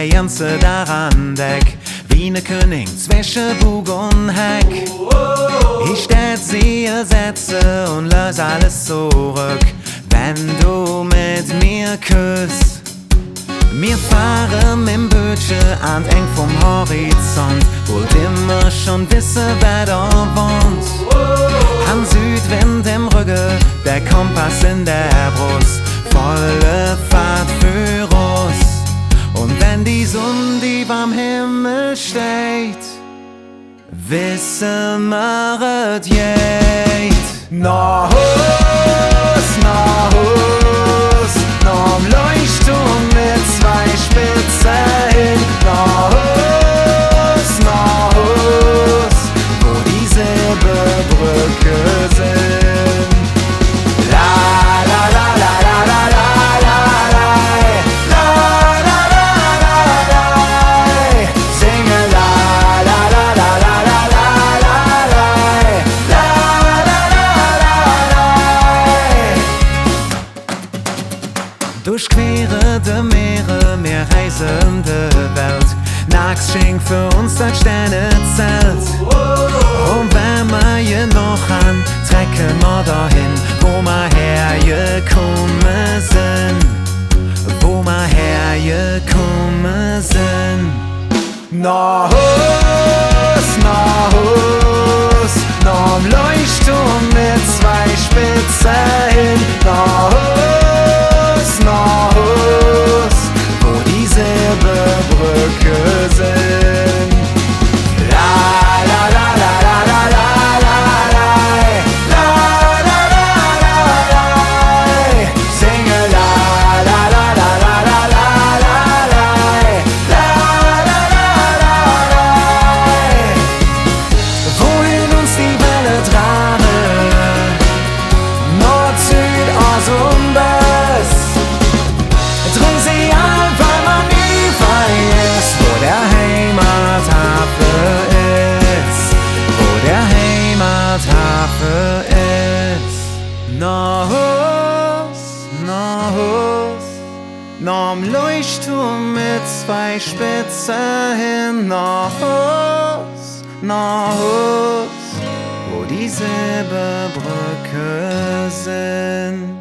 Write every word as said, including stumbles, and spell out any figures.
Ganze Dag an Deck, wie ne Künning zwesche Bug un Heck. Ich dät se ersetze un lös alles zoröck, wann do met mir küss. Mir fahre mem Bötche an et Eng vum Horizont, wullt immer schon wesse, wä do wonnt. Han Südwind em Rögge, der Kompass en der Bross, volle Fahrt vöruss. Un wann die Sunn deep am Himmel steiht, wesse mer, et geiht. Noh Hus, noh Hus, nohm Leuchtturm met zwei Spetze hin. Noh Hus, noh Hus, wo die Silberbröcke sin. Durchquere de Meere, mir reise de Welt. Nax schingk för uns dat Sternezelt. Un wann mer je noch han, trecke mer dohin, wo mer hergekumme sin. Wo mer hergekumme sin. Noh Hus, noh Hus, nohm Leuchtturm met zwei Spetze hin. Noh Hus, noh Hus, wo die Silberbröcke sin. Wohin uns die Welle drage, Nord, Süd, Oss un Wess, drügg se all, weil mer nie vergess, wo der Heimathafe es, wo der Heimathafe es. Noh Hus, noh Hus, nohm Leuchtturm met zwei Spetze hin. Noh Hus, noh Hus, wo die Silberbröcke sin.